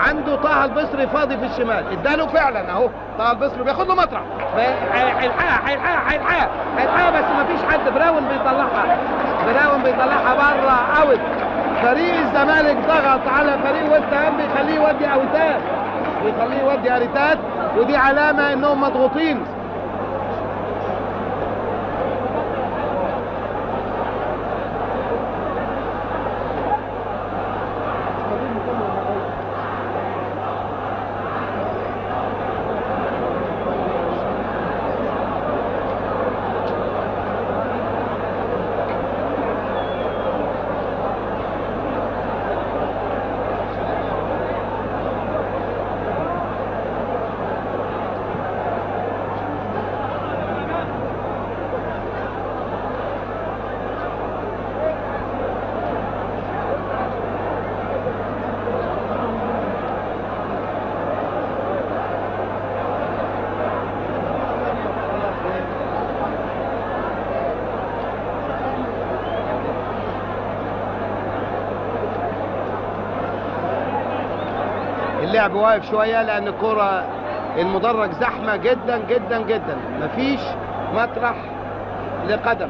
عنده طه البصري فاضي في الشمال، اداله فعلا اهو طه البصري بياخد له مطرح، هيلحقها هيلحقها هيلحقها هيلحقها، بس مفيش حد. براون بيطلعها، براون بيطلعها بره out. فريق الزمالك ضغط على فريق ويست هام، بيخليه يودي اوتات، بيخليه يودي اريتات، ودي علامة انهم مضغوطين. اللعب واقف شوية لان الكره المدرج زحمة جدا جدا جدا، مفيش مطرح لقدم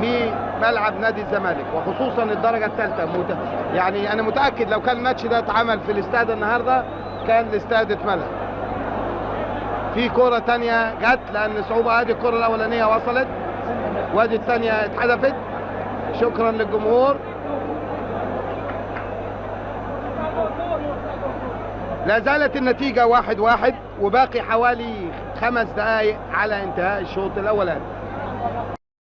في ملعب نادي الزمالك، وخصوصا الدرجة الثالثة. يعني انا متاكد لو كان الماتش ده اتعمل في الاستاد النهارده كان الاستاد اتملى. في كره ثانية جت لان صعوبة، ادي الكره الاولانية وصلت وادي الثانية اتحدفت. شكرا للجمهور. لا زالت النتيجة 1-1، وباقي حوالي 5 دقائق على انتهاء الشوط الأولاني.